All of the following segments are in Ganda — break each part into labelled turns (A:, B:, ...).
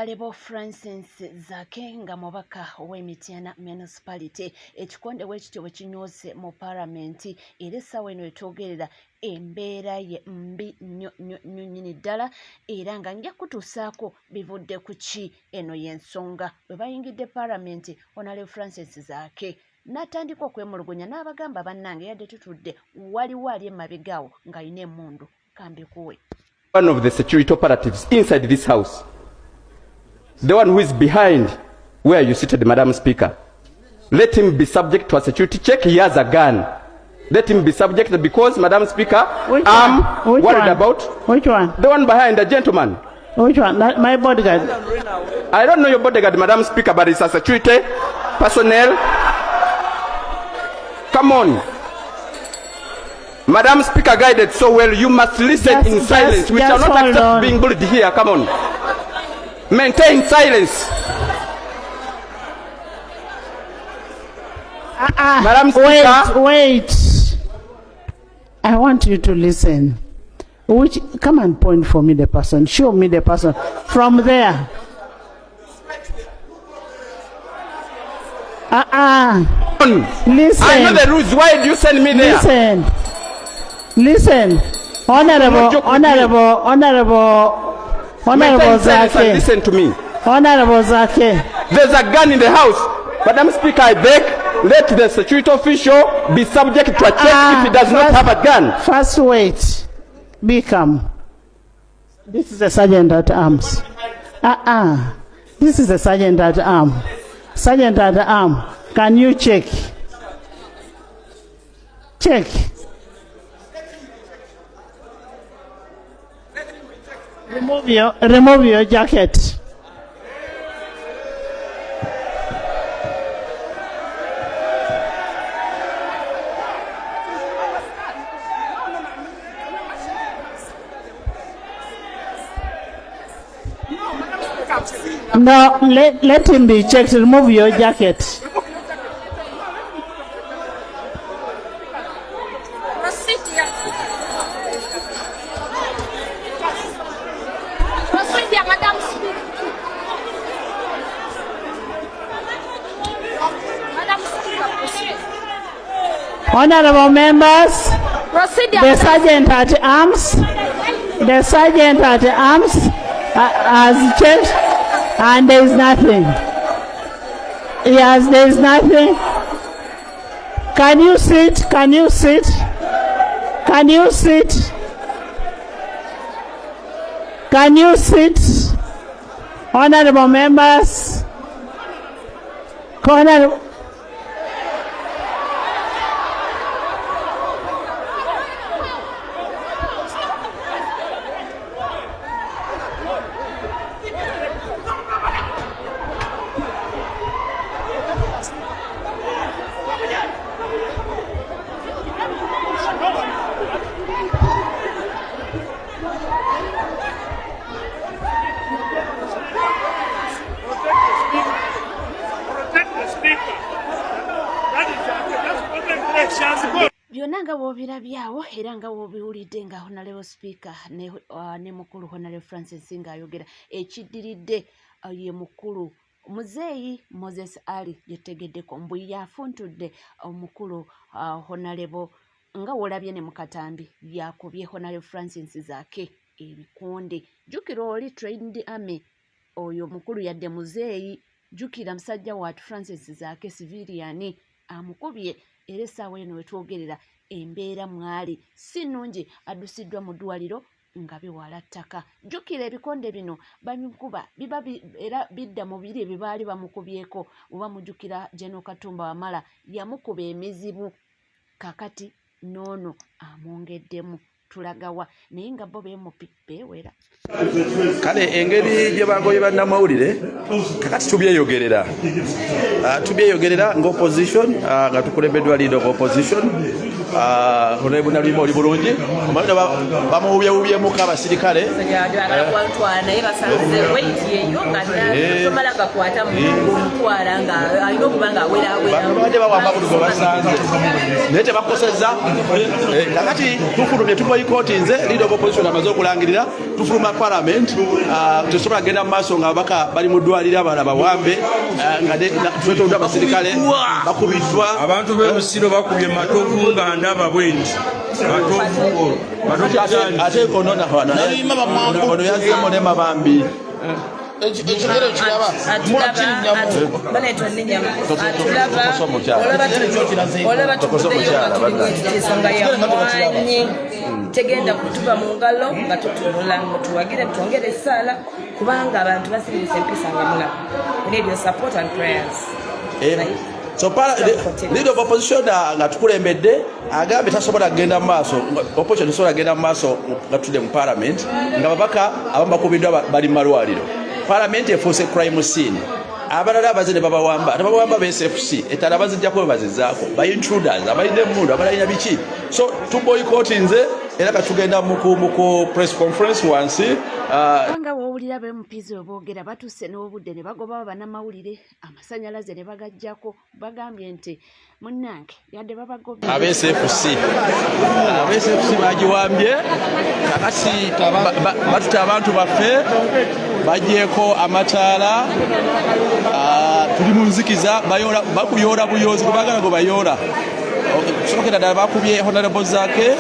A: Honorable Francis Zaake nga mubaka ow'e Mityana Municipality, ekikonde bwe kityo bwe kinyoose mu Palamenti, era essaawa eno etwogerera embeera ye mbi nnyo nnyo nnyo nnyini ddala, era nga nja kutuusaako bivudde ku ki. Eno y'ensonga bwe bayingidde Palamenti, Honorable Francis Zaake n'atandika okwemulugunya n'abagamba, bannange, yadde tutudde, waliwo ali emabega awo ng'alina emmundu, kambikuwe.
B: One of the security operatives inside this house, the one who is behind where you seated, Madam Speaker, let him be subject to a security check. He has a gun. Let him be subject because, Madam Speaker,
C: Which
B: I'm
C: one? Which
B: worried
C: one?
B: about
C: Which one?
B: The one behind the gentleman.
C: Which one? That, my bodyguard.
B: I don't know your bodyguard, Madam Speaker, but it's a security personnel. Come on. Madam Speaker guided so well, you must listen in silence. We shall
C: Just
B: not
C: hold
B: accept
C: on.
B: Being bullied here. Come on. Maintain silence.
C: Ah,
B: Madam Speaker.
C: Wait, wait. I want you to listen. Which, come and point for me the person. Show me the person. From there. Ah, ah.
B: On.
C: Listen.
B: I know the rules. Why do you send me there?
C: Listen. Listen. Honorable,
B: Don't joke with me.
C: Honorable, Honorable, Honorable
B: Maintain silence and
C: Zaake.
B: listen to me.
C: Honorable Zaake.
B: There's a gun in the house. Madam Speaker, I beg, let the security official be subject to a check
C: Ah,
B: if he does not have a gun.
C: First, wait. Be calm. This is a sergeant at arms. Uh-uh. This is a sergeant at arms. Sergeant at arms, can you check? Check. Remove your jacket. No, let him be checked. Remove your jacket.
D: Procedure. Procedure, Madam Speaker. Madam Speaker, proceed.
C: Honorable members,
D: Procedure,
C: the
D: Madam
C: sergeant at arms, the sergeant at arms has checked and there is nothing. Yes, there is nothing. Can you sit? Can you sit? Can you sit? Can you sit? Honorable members, Honorable,
E: Protect the speaker. That is that's problem. She has gone.
A: Byonna nga bw'obirabyawo era nga bw'obiwulidde nga Honorable Speaker ne mukulu Honorable Francis ng'ayogera, ekiddiridde ye mukulu muzeeyi Moses Ali gyetutegeddeko mbu yafuntudde omukulu Honorable nga w'olabye ne mu katambi yakubye Honorable Francis Zaake ebikonde. Jjukira oli trained army, oyo mukulu yadde muzeeyi, jjukira musajja waatu Francis Zaake civilian amukubye, era essaawa eno wetwogerera embeera mwali si nnungi, addusiddwa mu ddwaliro nga biwala ttaka. Jjukira ebikonde bino bamukuba biba era bidda mu biri bye baali bamukubyeko. Oba mujjukira General Katumba Wamala yamukuba emizibu, kakati n'ono amwongeddemu, tulagawa? Naye nga bo beemupi beewera.
F: Kale engeri gye bagoye bannamawulire kakati tubyeyogerera, tubyeyogerera nga opposition, nga tukulembeddwa leader of opposition. Ah, Honorable Naluyima oli bulungi omanyi bamuwubyewubyemuko abasirikale
G: bagala naye basanze weight yeyo nga tomala gakwata omutwala nga alina okuba nga awerawera.
F: Babadde bawamba buli gwe basanze naye tebakosezza. Kakati tufulumye, tuboycottinze. Leader of opposition amaze okulangirira tufuluma parliament. Ah, tesobola kugenda mu maaso nga ababaka bali mu ddwaliro, abalala bawambe, nga twetoddwa abasirikale, bakubiddwa.
H: Abantu b'e Busiro bakubye Matovu nga ndaba bwe nti Matovu.
F: Ate ono ono yazzeemu ne mabambi.
I: Ekigere kiraba.
G: Atulaba, olaba tuvuddeyo nga tuli bwetiti. Ensonga ya mwanyi tegenda kutuba mu ngalo nga tutunula. Mutuwagire, twongere essaala, kubanga abantu basiriwusa empisa nga mulaba. We need your support and prayers.
F: So leader of opposition nga tukulembedde agambye tasobola kugenda mu maaso, opposition tasobola kugenda mu maaso nga tutudde mu parliament nga babaka abamu bakubiddwa, bali mu malwaliro. Parliament efuuse crime scene. Abalala abaze ne babawamba, tebabawamba ba SFC, ettala bazijjako bazizaako ba intruders abalina emmundu, abalina biki. So tuboycottinze era katugenda mu press conference wansi.
A: Nga woowulira ba MPs we boogera, batuuse n'obudde ne bagobawo bannamawulire, amasanyalaze ne bagaggyako. Bagambye nti munnange yadde babagobye.
F: Aba SFC, aba SFC bagiwambye. Kakati batuta abantu baffe, bagyeko amataala. Tuli mu nzikiza, bakuyoola buyozi gwe gwe bayoola. Sookera ddala bakubye Honorable Zake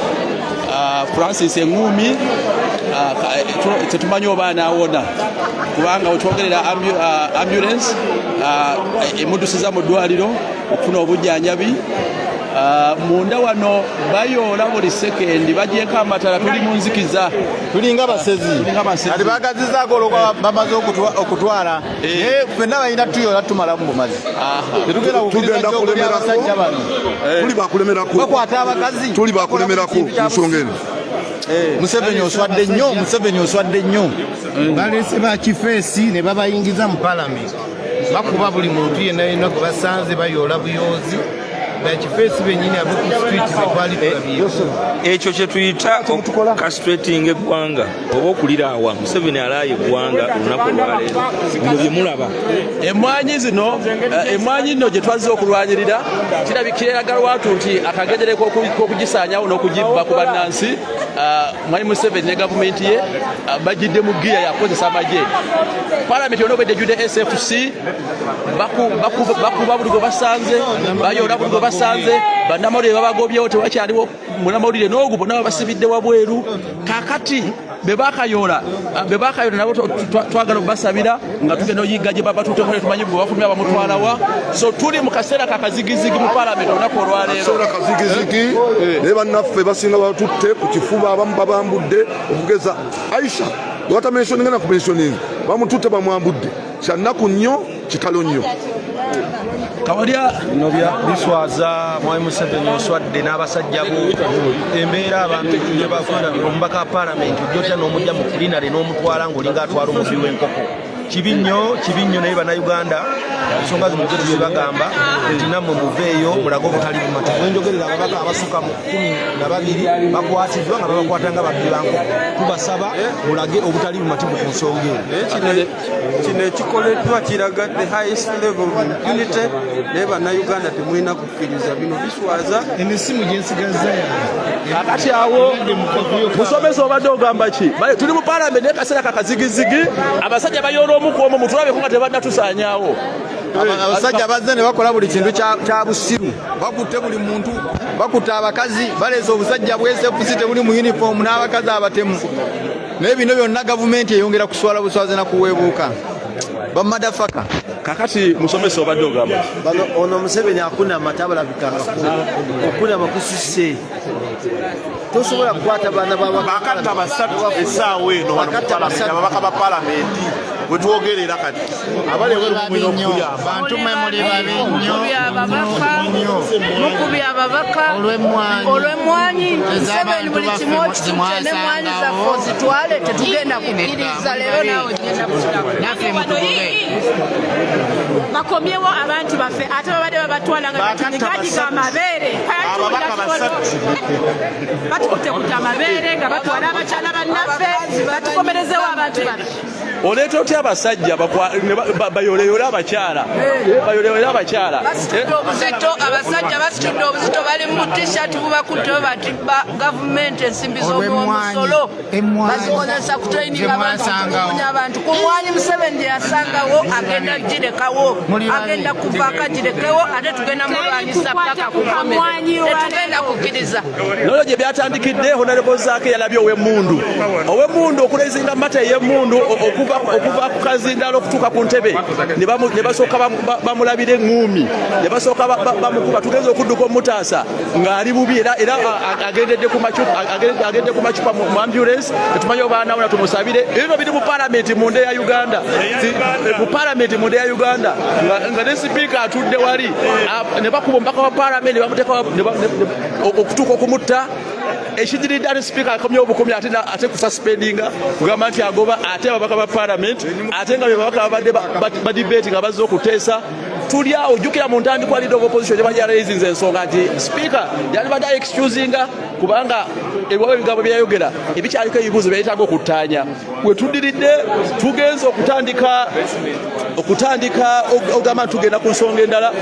F: Francis Eŋŋuumi. Tetumanyi oba anaawona, kubanga wetwogerera ambulance emuddusiza mu ddwaliro okufuna obujjanjabi. Munda wano bayoola buli sekendi, bagyeko amatala, tuli mu nzikiza.
I: Tulinga basezi.
F: Tulinga basezi.
I: Kati bagazizaako olwokuba bamaze okutwala, naye ffenna balina tuyoola tumalamu bumazi. Tetugenda kukkiriza
J: Tugenda
I: kyokulya
J: kulemerako.
I: abasajja bano.
J: Tuli bakulemerako.
I: Bakwata abakazi.
J: Tuli bakulemerako
I: Bakola
J: mu nsonga eno.
I: Museveni oswadde nnyo, Museveni oswadde nnyo.
K: Baleese bakifeesi ne babayingiza mu palamenti, bakuba buli muntu yenna yenna gwe basanze, bayoola buyoozi. Bakifeesi bennyini ab'oku street betwali tulabyeko.
H: Ekyo kye tuyita castrating eggwanga oba okuliraawa. Museveni alaaye eggwanga olunaku olwaleero, bino bye mulaba.
F: Emwanyi zino, emwanyi nno gye twazze okulwanyirira, kirabikira eraga lwatu nti akagedere k'okugisaanyawo n'okugibba ku bannansi. Mwami Museveni ne gavumenti ye bagidde mu giya yakukozesa amagye. Palamenti yonna obwedde ejjudde SFC. Bakuba buli gwe basanze, bayoola buli gwe basanze. Bannamawulire babagobyewo, tewakyaliwo munnamawulire n'ogu, bonna babasibidde wabweru. Kakati be bakayoola nabo twagala okubasabira nga tugenda oyigga gye babatutteko, tetumanyi gwe bafulumya bamutwalawa. So tuli mu kaseera kakazigizigi mu palamenti olunaku olwaleero.
J: Kaseera kazigizigi, naye bannaffe basinga batutte ku kifuba, abamu babambudde. Okugeza Aisha gwatamentioninga na kumentioninga, bamututte bamwambudde. Kyannaku nnyo, kitalo nnyo.
F: Kawalya.
L: Bino biswaza. Mwami Museveni oswadde n'abasajja bo. Embeera abantu gye bakola, omubaka wa paalamenti ojja otya n'omujja mu plenary n'omutwala ng'olinga atwala omubbi w'enkoko? Kibi nnyo, kibi nnyo. Naye Bannayuganda, ensonga zino gye tuzibagamba nti nammwe muveeyo mulage obutali bumativu. Wenjogerera, ababaka abasuka mu 12 bakwatiddwa nga babakwata nga babbi ba nkoko. Tubasaba mulage obutali bumativu ku nsonga eno.
M: Kino ekikoleddwa kiraga the highest level of impunity, naye Bannayuganda temulina kukkiriza bino, biswaza.
K: Eno essimu gyensigaza yange.
F: Kakati awo musomesa obadde ogamba ki? Bale, tuli mu palamenti naye kaseera kakazigizigi, abasajja bayoola omu ku omu. Mutulabeko nga tebannatusaanyaawo.
I: Abasajja bazze ne bakola buli kintu kya busiru, bakutte buli muntu, bakutte abakazi, baleese obusajja bwa SFC tebuli mu uniform n'abakazi abatemu. Naye bino byonna gavumenti eyongera kuswala buswazi na kuweebuuka bamadafaka.
F: Kakati musomesa obadde ogamba ki?
N: Bano ono Museveni akunama, tabalabikangako okunama kususse. Tosobola kukwata baana.
O: Bakatta basatu essaawa eno wano mu
N: Bakatta
O: palamenti,
N: basatu.
O: ababaka ba palamenti. Wetwogerera kati abali ebweru mulina okutuyamba.
P: Bantu mwe muli babi nnyo.
G: Mukubye ababaka olw'emmwanyi. Museveni buli kimu okitutte n'emmwanyi zaffe ozitwale, tetugenda kukkiriza leero naawe genda kukiraba.
Q: Bakomyewo abantu baffe, ate babadde babatwala nga batunigagiga amabeere, batukuttekutte amabeere nga batwala abakyala bannaffe. Batukomerezewo abantu baffe.
F: Oleeta otya abasajja bayoleyole abakyala, bayoleyole abakyala?
G: Basitudde obuzito, abasajja basitudde obuzito, bali mu t-shirt bubakutte bati gavumenti ensimbi z'omusolo bazikozesa kutraininga abantu, kukunya abantu ku mwanyi. Museveni gye yasangawo agenda girekawo, agenda kuvaako agirekewo, ate tugenda mulwanyisa paka ku nkomerero, tetugenda kukkiriza.
F: Nolwo gye byatandikidde, Honorable Zaake yalabye ow'emmundu, ow'emmundu okuraisinga matter ey'emmundu okuva ku kazindalo okutuuka ku ntebe, ne basooka bamulabira eŋŋuumi, ne basooka bamukuba. Tugenza okudduka omutaasa ng'ali bubi, era agendedde ku macupa, agendedde ku macupa mu ambulance. Tetumanyi oba anaawona, tumusabire. Ebyo biri mu palamenti munda ya Uganda, mu palamenti munda ya Uganda, nga ne sipiika atudde wali, ne bakuba omubaka wa palamenti, ne bamuteeka okutuuka okumutta. Ekidiridde, ate sipiika akomyewo obukomi, ate kususpendinga, kugamba nti agoba ate ababaka ba palamenti, ate nga be babaka babadde badebate nga bazze okuteesa. Tuli awo. Jjukira mu ntandikwa leader of opposition gye bajja raisinze ensonga nti sipiika yalibadde excusinga kubanga ebiwabo ebigambo byeyayogera ebikyaliko ebibuuzo byeyetaaga okuttaanya. We tuddiridde, tugenze okutandika ogamba nti tugenda ku nsonga endala,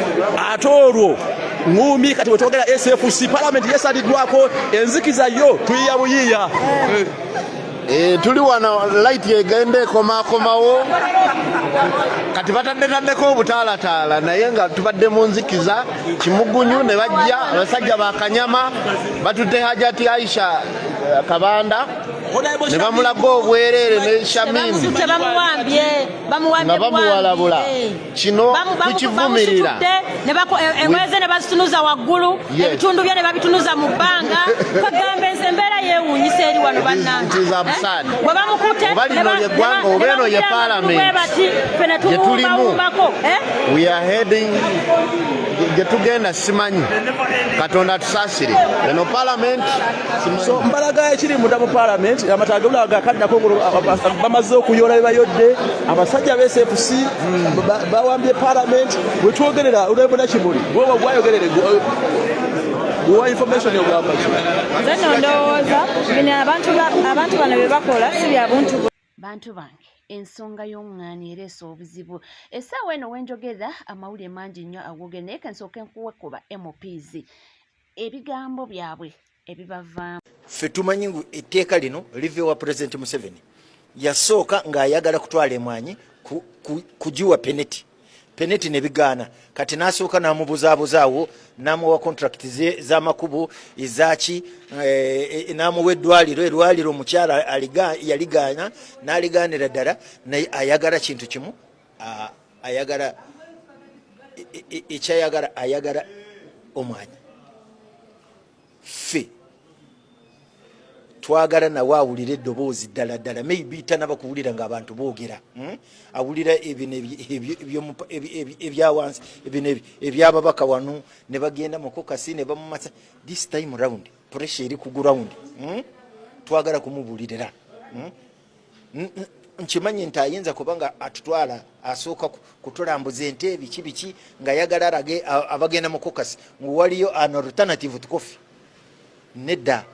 F: ate olwo ŋŋumi. Kati wetwogera SFC palamenti yesaliddwako enzikiza, yo tuyiya buyiiya.
O: Eh, tuli wano, light egenda ekomakomawo kati, batadde taddeko obutaalataala, naye nga tubadde mu nzikiza kimugunyu. Ne bajja abasajja bakanyama, batutte Hajati Aisha Kabanda ne bamulaga obwereere ne Shamim
R: Tebamuwambye, bamuwambye
O: nga bamuwalabula. Kino tukivumirira.
R: Engoye ze ne bazitunuza waggulu, ebitundu bye ne babitunuza mu bbanga. Kwegamba enze embeera yeewuunyisa eri wano bannange.
O: It is absurd.
R: Bwe bamukutte
O: Oba lino lyeggwanga, oba eno ye parliament
R: bati ffe ne
O: gye tulimu.
R: tuwumbawumbako, eh?
O: We are heading gye tugenda simanyi. Katonda atusaasire, eno parliament.
F: So mbalaga ekiri munda mu parliament. Amataga gabulaga kaddako, bamaze okuyoola bye bayodde. Abasajja ba SFC bawambye parliament wetwogerera. Olwebona kimuli gwayogerere gwa information ogamba ki?
S: Nze nno ndowooza bino abantu bano bye bakola si bya buntu.
A: Bantu bange, ensonga y'omuŋŋaani ereese obuzibu essaawa eno wenjogerera. Amawulire mangi nnyo agogere, naye kensooke nkuwe ku ba MPs ebigambo byabwe ebibavaamu.
N: Ffe tumanyi ngu etteeka lino liva ewa President Museveni. Yasooka ng'ayagala kutwala emwanyi kugiwa Peneti, Peneti ne bigaana. Kati n'asooka n'amubuzaabuzaawo, n'amuwa contract z'amakubo ezaki, n'amuwa eddwaliro. Erwaliro omukyala yaligaana, n'aligaanira ddala, naye ayagala kintu kimu, ayagala ekyayagala, ayagala omwanyi. Ffe twagala nawe awulire eddoboozi ddala ddala. Maybe tanaba kuwulira ng'abantu boogera, Awulira ebino ebyawansi, ebino ebyababaka wano ne bagenda mu caucus ne bamumasa. This time round pressure eri ku ground, Twagala kumubuulirira, Nkimanyi nti ayinza kubanga atutwala, asooka kutulambuza ente biki biki, ng'ayagala alage abagenda mu caucus ngu waliyo an alternative to coffee. Nedda,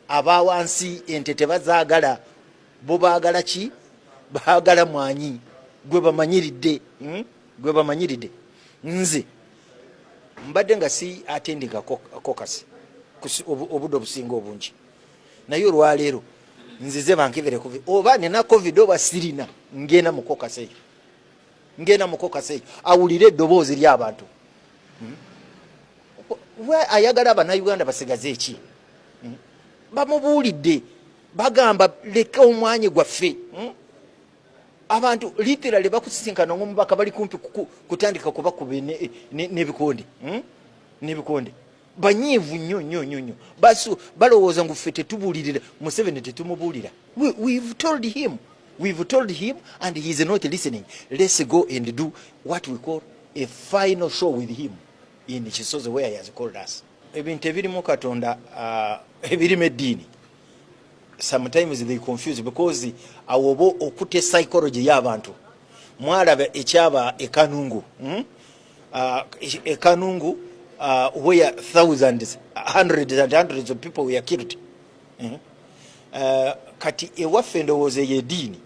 N: abawansi ente tebazaagala, bo baagala ki? Baagala mwanyi gwe bamanyiridde, Gwe bamanyiridde. Nze mbadde nga si attendinga caucus obudde obusinga obungi, naye olwaleero nzize bankebere covid, oba nina covid oba sirina, ngenda mu caucus eyo, ngenda mu caucus eyo awulire eddoboozi ly'abantu, Ayagala abannayuganda basigaze eki? Bamubuulidde, bagamba leka omwanyi gwaffe, Abantu literally bakusisinkana ng'omubaka, bali kumpi kutandika kubakuba n'ebikonde, N'ebikonde. Banyiivu nnyo nnyo nnyo nnyo. Balowooza ngu ffe tetubuulirira Museveni, tetumubuulira. We've told him. We've told him and he is not listening. Let's go and do what we call a final show with him in Kisozi where he has called us. Ebintu ebirimu Katonda ebirimu eddiini sometimes they confuse because awo oba okute psychology y'abantu. Mwalaba ekyaba ekanungu, Ekanungu where thousands, hundreds and hundreds of people were killed. Kati ewaffe endowooza eyo ediini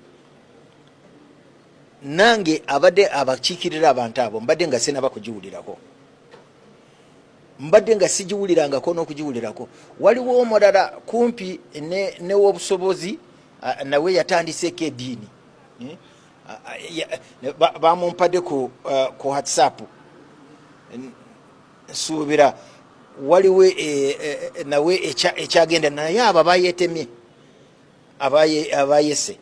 N: nange abadde abakiikirira abantu abo mbadde nga sinaba kugiwulirako, mbadde nga sigiwulirangako n'okugiwulirako. Waliwo omulala kumpi newobusobozi ne nawe yatandiseeko ediini, Bamumpadde ku WhatsApp, nsuubira waliwo nawe ekyagenda naye abo abayetemye abayese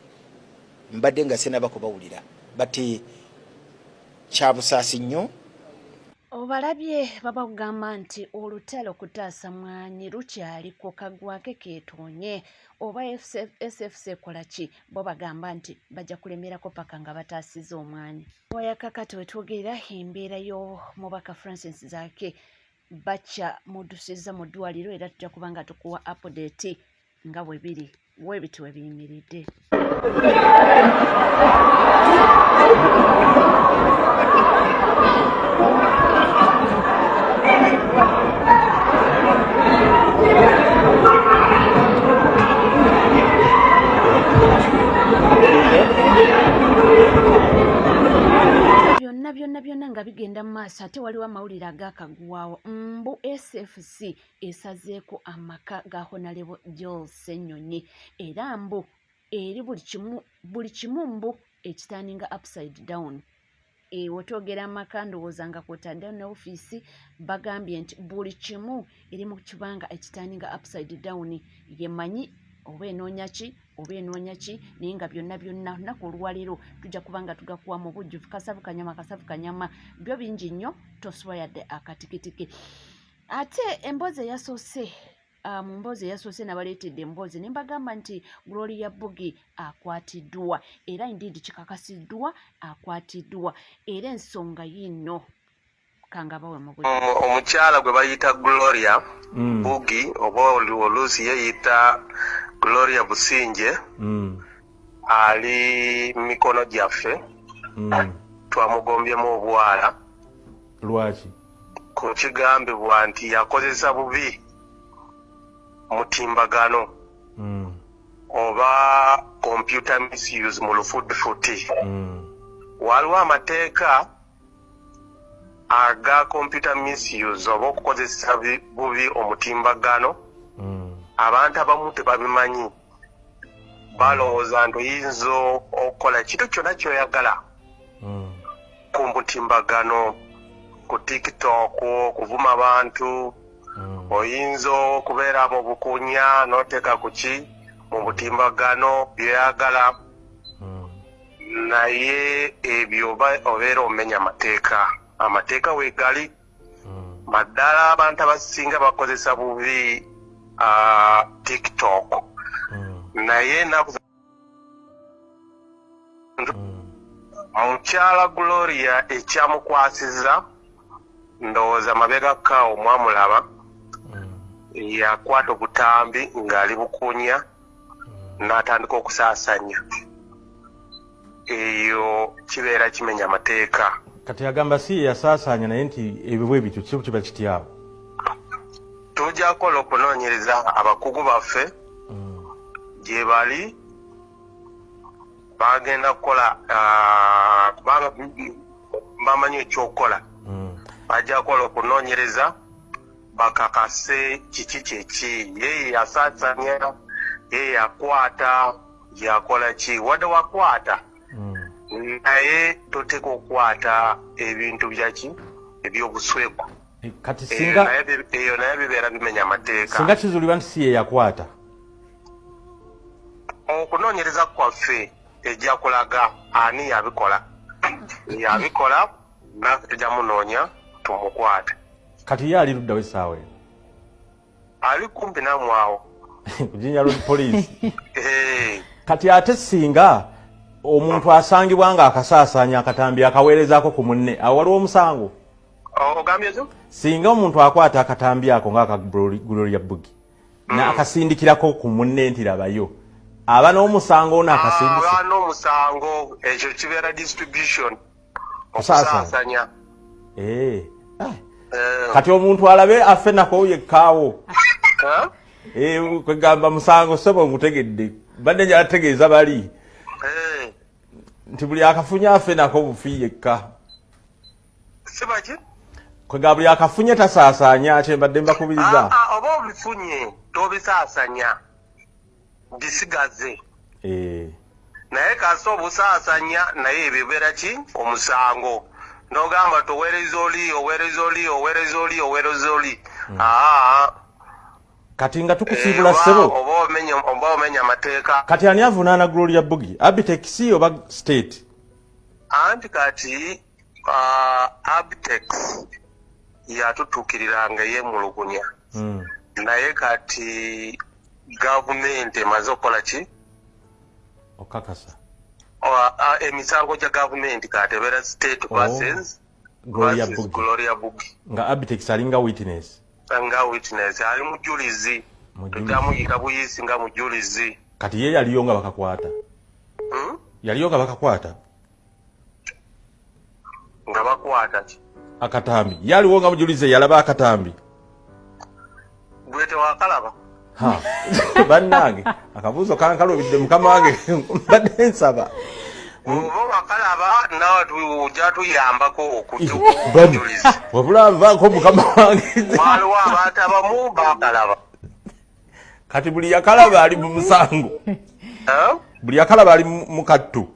N: mbadde nga sinaba kubawulira, but kyabusaasi nnyo.
A: Obalabye babagamba nti olutalo kutaasa mwanyi lukyaliko, kagwake keetoonye oba SFC ekola ki, bo bagamba nti bajja kulemerako paka nga bataasiza omwanyi. Wayakakati wetwogerera embeera y'omubaka Francis Zaake bakya mudusizza mu ddwaliro, era tujja kuba nga tukuwa update nga bwe biri webiti we biyimiridde. Byonna byonna byonna nga bigenda mu maaso, ate waliwo amawulire agakagwawo mbu SFC esazeeko amaka ga Honalebo Joel Ssenyonyi, era mbu eri buli kimu buli kimu mbu ekitaninga upside down. Wetwogera amaka ndowooza nga kwotadde ne ofiisi, bagambye nti buli kimu eri mu kibanga ekitaninga upside down. Yemanyi oba enoonya ki oba enoonya ki, naye nga byonna byonna lunaku olwaleero tujja kuba nga tugakuwa mu bujjuvu. Kasavu kanyama, kasavu kanyama, byo bingi nnyo, tosubwa yadde akatikitiki. Ate emboozi eyasoose, mu mboozi eyasoose nabaleetedde emboozi ne mbagamba nti Gloria Bugi akwatiddwa, era indeed kikakasiddwa akwatiddwa, era ensonga yiino kangabawe mu bujjuvu.
T: Omukyala gwe bayita Gloria Bugi oba oluusi yeyita Gloria Businje ali mu mikono gyaffe, twamugombyemu obwala.
U: Lwaki?
T: Ku kigambibwa nti yakozesa bubi mutimbagano oba computer misuse mu lufuutifuti. Waliwo amateeka aga computer misuse oba okukozesa bubi omutimbagano. Abantu abamu tebabimanyi, balowooza nti oyinza okukola ekintu kyonna ky'oyagala ku mutimbagano, ku TikTok, okuvuma abantu, oyinza okubeera mu bukunya n'oteeka ku ki mu butimbagano byoyagala, naye ebyo obeera omenya amateeka. Amateeka weegali naddala abantu abasinga bakozesa bubi TikTok, naye ennaku mukyala Gloria ekyamukwasiza ndowooza mabega kaawo mwamulaba yakwata obutambi ng'ali bukunya n'atandika okusaasanya, eyo kibeera kimenya amateeka.
U: Kati agamba si ye yasaasaanya, naye nti ebyo bwe bityo kiba kiba kityawo.
T: Tujja kukola okunoonyereza, abakugu baffe gye bali bagenda kukola, kubanga bamanyi ekyokukola. Bajja kukola okunoonyereza bakakase kiki kyeki, ye yasaasanya, ye yakwata, yakola ki. Wadde wakwata, naye toteeka okukwata ebintu byaki ebyobusweku.
U: Kati singa
T: eyo naye bibeera bimenya amateeka.
U: Singa kizuulibwa nti si ye yakwata?
T: Okunoonyereza kwaffe ejja kulaga ani yabikola. Yabikola naffe tujja munoonya tumukwate.
U: Kati ye ali luddawo essaawa eno?
T: Ali kumpi namwe awo.
U: Ku Jinja Road Police. Kati ate singa Omuntu asangibwa nga akasaasaanya akatambi akaweerezaako ku munne, awo waliwo omusango?
T: Ogambye ekyo?
U: Singa omuntu akwata akatambi ako nga aka Gloria Bugi n'akasindikirako ku munne nti labayo, aba n'omusango ono akasindise?
T: Aba n'omusango. Ekyo kibeera distribution.
U: Kusaasaanya.
T: Okusaasanya.
U: Eh. Kati omuntu alabe afe nako yekkaawo?
T: Eh?
U: Kwegamba musango. Ssebo, ngutegedde. Badde njala tegeeza bali nti buli akafunye afe nako bufi yekka.
T: Sibaki.
U: Kwegamba buli akafunye tasaasaanya, kyembadde mbakubiriza.
T: Ah, oba obifunye tobisaasanya, bisigaze. Naye kasi obusaasanya, naye ebyo bibeera ki? Omusango. Nogamba toweereza oli, oweereza oli, oweereza oli, oweereza oli. Aa.
U: Kati nga tukusiibula, ssebo.
T: Oba omenya amateeka.
U: Kati ani avunaana Gloria Bugi, Abitex oba state?
T: Anti kati Abitex yatutuukiriranga yeemulugunya, naye kati gavumenti emaze okukola ki?
U: Okakasa.
T: Emisango gya gavumenti kati ebeera state versus
U: Gloria
T: versus
U: Bugi.
T: Gloria Bugi.
U: Nga Abitex alinga witness.
T: Nga witness, ali mujulizi.
U: Mujulizi.
T: Tukyamuyita buyisi nga mujulizi.
U: Kati ye yaliyo nga bakakwata?
T: Hmm?
U: Yaliyo nga bakakwata?
T: Nga bakwata ki?
U: Akatambi. Yaliwo nga mujulizi, yalaba akatambi.
T: Gwe tewakalaba?
U: Ha, bannange, akabuuzo kankalubidde. Mukama wange, mbadde nsaba.
T: Oba wakalaba nawe ojja tuyambako
U: Bani,
T: okujulizi.
U: Wabula nvaako, mukama wange.
T: Waliwo abantu abamu bakalaba.
U: Kati buli yakalaba ali mu musango?
T: Eh?
U: Buli yakalaba ali mu kattu?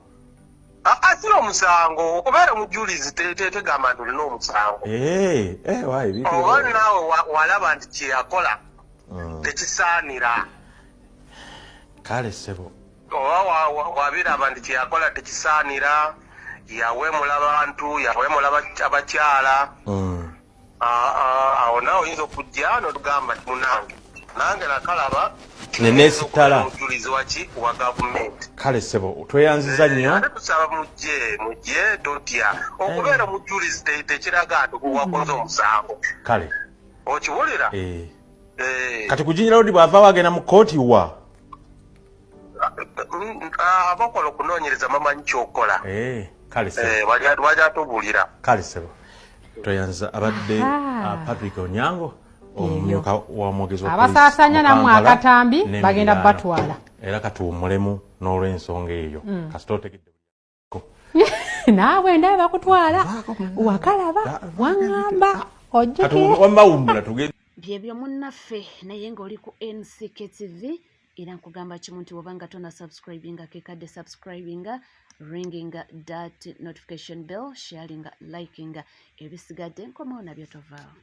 T: Asira omusango. Okubeera omujulizi tegamba nti olina omusango.
U: Eh, wayi, ebintu
T: Oba naawe walaba nti kyeyakola tekisaanira.
U: Kale, ssebo.
T: Oba wabiraba nti kyeyakola tekisaanira, yawemula bantu, yawemula abakyala. Awo naawe oyinza okujja notugamba nti munange, nange nakalaba.
U: Neneesittala.
T: Omujulizi waki? Wa gavumenti.
U: Kale, ssebo, tweyanziza nnyo.
T: Ate tusaba mujje, mujje, totya. Okubeera omujulizi tekiraga nti wakoze omusango.
U: Kale.
T: Okiwulira?
U: Eh.
T: Eh.
U: Kati ku Jinja Road bw'avaawo agenda mu kooti wa?
T: Abakola okunoonyereza bamanyi kyokola.
U: Eh, kale, ssebo.
T: Eh, bajja tubuulira.
U: Kale, ssebo, tweyanziza. Abadde Patrick Onyango, omumyuka wa mwogezi wa poliisi
B: Abasaasanya
U: mu
B: nammwe
U: Kampala
B: akatambi
U: n'emiriraano.
B: bagenda batwala.
U: Era katuwummulemu n'olw'ensonga eyo. Kasita otegedde.
B: Naawe ndaba bakutwala, wakalaba, waŋŋamba ojjukire.
U: Wamma wummula, tugende.
A: Byebyo munnaffe, naye ng'oli ku NCKTV, era nkugamba kimu nti wobanga tona subscribinga, kekadde subscribinga, ringinga that notification bell, sharinga, likinga. Ebisigadde nkomawo nabyo, tovaawo.